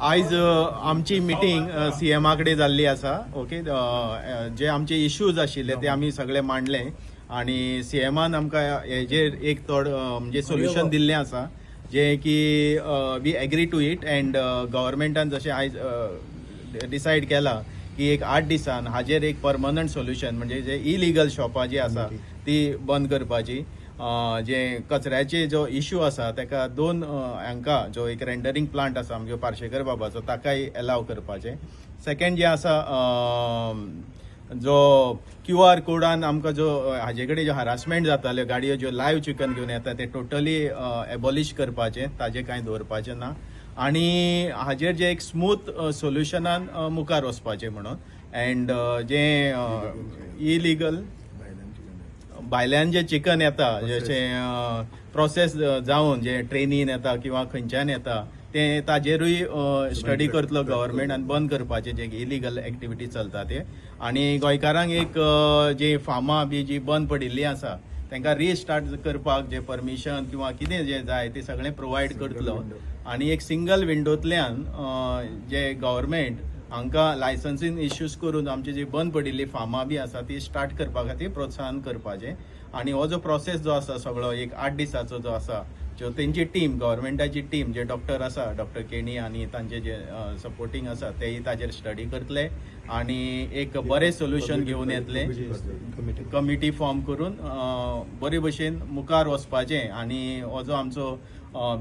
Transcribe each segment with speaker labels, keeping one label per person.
Speaker 1: आयज आमची मिटींग सीएमा कडेन जाल्ली आसा. ओके, जे आमचे इश्यूज आशिल्ले ते आमी सगळे मांडले आणि सीएमान आमकां हेजेर एक थोड म्हणजे सोल्युशन दिल्लें आसा, जे की we agree to it. And गव्हर्मेंटान जशें आयज डिसायड केला की एक 8 दिसान हाजेर एक परमनंट सोल्युशन, म्हणजे जे इलिगल शॉपां जी आसा ती बंद करपाची, जे कचऱ्याचे जो इश्यू आसा ताका दोन हांकां जो एक रेंडरिंग प्लांट आसा आमगे पार्शेकर बाबाचो, ताकाय एलाव करपाचें. सेकंड जे आसा, जो क्यू आर कोडान आमकां जो हाजे कडेन जो हरासमेंट जाताल्यो, गाडयो ज्यो लायव्ह चिकन घेवन येता ते टोटली एबॉलिश करपाचें, ताजें कांय दवरपाचें ना आणि हाजेर जे एक स्मूथ सोल्युशनान मुखार वचपाचें म्हणून. अँड जे इलिगल भायल्यान जे चिकन येता, जशें प्रोसेस जावन जे ट्रेनीन येता किंवा खंयच्यान येता, ते ताजेरूय स्टडी करतलो गव्हर्मेंट आनी बंद करपाचें जे इलिगल एक्टिविटी चलता ते. आनी गोंयकारांक एक जी फार्मां बी जी बंद पडिल्ली आसा, तांकां रिस्टार्ट करपाक जे परमिशन किंवा कितें जें जाय तें सगळें प्रोवायड करतलो. आनी एक सिंगल विंडोंतल्यान जे गव्हर्मेंट हांकां लायसन्सींग इश्यूज करून आमची जी बंद पडिल्ली फार्मां बी आसा ती स्टार्ट करपा खातीर प्रोत्साहन करपाचें. आनी हो जो प्रोसेस जो आसा सगळो एक 8 दिसाचो जो आसा, जो तेंची टीम, गव्हर्मेंटाची टीम, जे डॉक्टर आसा, डॉक्टर केणी आनी तांचे जे सपोर्टींग आसा, तेय ताजेर स्टडी करतले आणि एक बरें सोल्युशन घेवन येतले. कमिटी फॉर्म करून बरे भशेन मुखार वचपाचें. आनी हो जो आमचो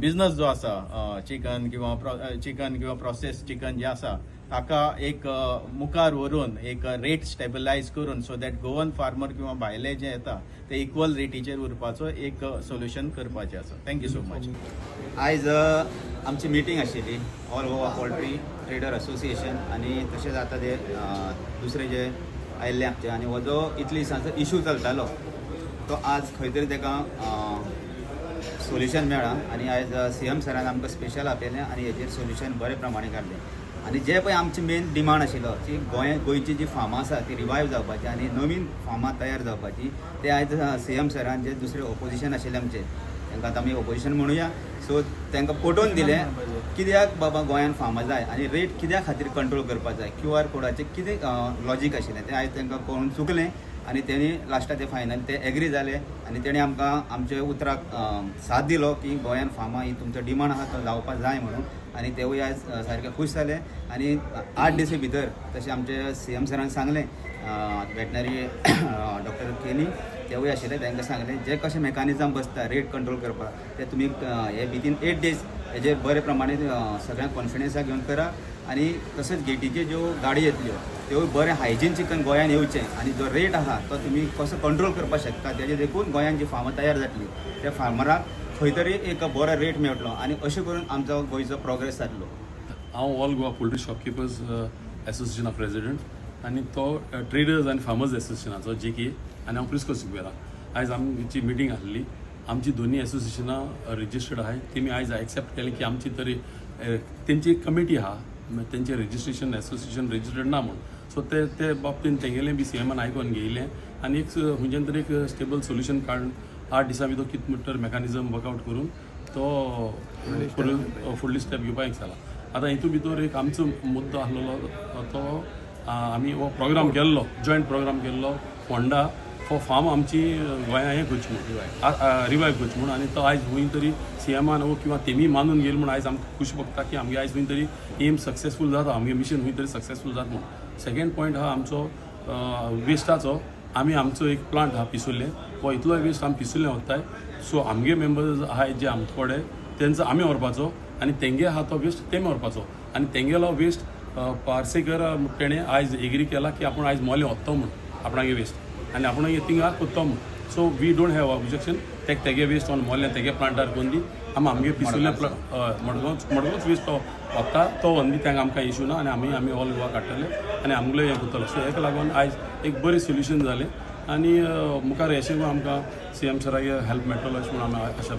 Speaker 1: बिजनस जो आसा, चिकन किंवा प्रोसेस चिकन जे आसा, ताका एक मुखार व्हरून एक रेट स्टेबलायज करून, सो that Goan farmer किंवा भायले जे येता ते इक्वल रेटीचेर उरपाचो एक सोल्युशन करपाचें आसा. Thank you so much.
Speaker 2: आयज आमची मिटींग आशिल्ली all Goa poultry trader association आनी तशेंच आतां ते दुसरे जे आयिल्ले आमचे. आनी हो जो इतले दिसांचो इशू चलतालो तो आज खंय तरी ताका सोल्युशन मेळ्ळां. आनी आयज सी एम सरान आमकां स्पेशल आपयलें आनी हेजेर सोल्युशन बरे प्रमाणे काडलें. आनी जे पळय आमची मेन डिमांड आशिल्लो की गोंयची जी फार्मां आसा ती रिवायव जावपाची आनी नवीन फार्मां तयार जावपाची, ते आयज सी एम सरान जे दुसरे ओपोजिशन आशिल्ले आमचे, तांकां आतां आमी ओपोजिशन म्हणुया, सो तांकां पटोवन दिलें कित्याक बाबा गोंयान फार्मां जाय आनी रेट कित्या खातीर कंट्रोल करपाक जाय, क्यू आर कोडाचें कितें लॉजीक आशिल्लें, तें आयज तांकां कळून चुकलें. आनी तेणी लास्टाक ते फायनल ते एग्री जाले आनी तेणी आमकां आमच्या उतराक साथ दिलो की गोंयान फार्मां ही तुमचो डिमांड आहा तो जावपाक जाय म्हणून. आनी तेवूय आयज सारके खूश जाले. आनी 8 दिसा भितर तशें आमचे सी एम सरान सांगलें, वेटनरी डॉक्टर केनी तेवूय आशिल्ले, तांकां सांगलें जे कशें मेकानिजम बसता रेट कंट्रोल करपाक ते तुमी हे विदीन 8 डेज हेजेर बरे प्रमाणे सगळ्यांक कॉन्फिडन्सा घेवन करा. आनी तशेंच गेटीच्यो ज्यो गाडी येतल्यो त्योय बरें हायजीन चिकन गोंयान येवचें आनी जो रेट आहा तो तुमी कसो कंट्रोल करपाक शकता तेजे देखून गोंयान जी फार्मां तयार जातली त्या फार्मराक खंय तरी एक बरो रेट मेळटलो आनी अशें करून आमचो गोंयचो प्रोग्रेस जातलो.
Speaker 3: हांव ऑल गोवा पोल्ट्री शॉपकिपर्स एसोसिएशना प्रेसिडेंट आनी तो ट्रेडर्स आनी फार्मर्स एसोसिएशनाचो जे की आनी हांव प्रिस्को सिक्वेरा. आयज आमची मिटींग आसली. आमची दोनी एसोसिएशनां रजिस्टर्ड आहाय. तेमी आयज एक्सेप्ट केलें की आमची तरी तेंची एक कमिटी आहा, तेंचें रजिस्ट्रेशन एसोसिएशन रजिस्टर्ड ना म्हूण. सो ते ते बाबतीन तेंगेलें बी सी एमान आयकोन घेयलें आनी एक खंयच्यान तरी एक स्टेबल सोल्युशन काडून 8 दिसां भितर कितें म्हणटा मेकानिजम वर्कआवट करून तो फुडली स्टेप घेवपाक एक जाला. आतां हितून भितर एक आमचो मुद्दो आसलेलो तो आमी हो प्रोग्राम केल्लो, जॉयंट प्रोग्राम केल्लो फोंडा फॉर फार्म आमची गोंया हें करची म्हूण, रिवायव करची म्हूण. आनी तो आयज खंय तरी सी एमान वो किंवा तेमी मानून घेयलें म्हूण आयज आमकां खुशी भोगता की आमगे आयज खंय तरी एम सक्सेसफूल जाता, आमगे मिशन खंय तरी सक्सेसफूल जाता म्हूण. सेकेंड पॉयंट आहा आमचो वेस्टाचो. आमी आमचो एक प्लांट आहा पिसुल्लें, हो इतलोय वेस्ट आमी पिसुल्लें व्हरताय. सो आमगे मेंबर्स आहाय जे आमचे कडेन तेंचो आमी व्हरपाचो आनी तेंगे आहा तो वेस्ट तेमी व्हरपाचो. आनी तेंगेलो वेस्ट पार्सेकर तेणें आयज एग्री केला की आपूण आयज मोलें व्हरतो म्हूण आपणागे वेस्ट आनी आपणागे थिंगा कोत्तो म्हूण. So we don't have objection. तेक तेगे वेस्ट ऑन मोलें तेगे प्लांटार करून दी, आमी आमगे पिसुल्लें हय मडगांव मडगांवच वेस्ट तो व्हरता तो व्हरून दी, तांकां आमकां इशू ना. आनी आमी ऑल गोवा काडटले आनी आमगेले हें करतलो. सो हेका लागून आयज एक बरें सोल्युशन जालें आनी मुखार अशें करून आमकां सी एम सरागे हेल्प मेळटलो अशें म्हणून आमी आशा.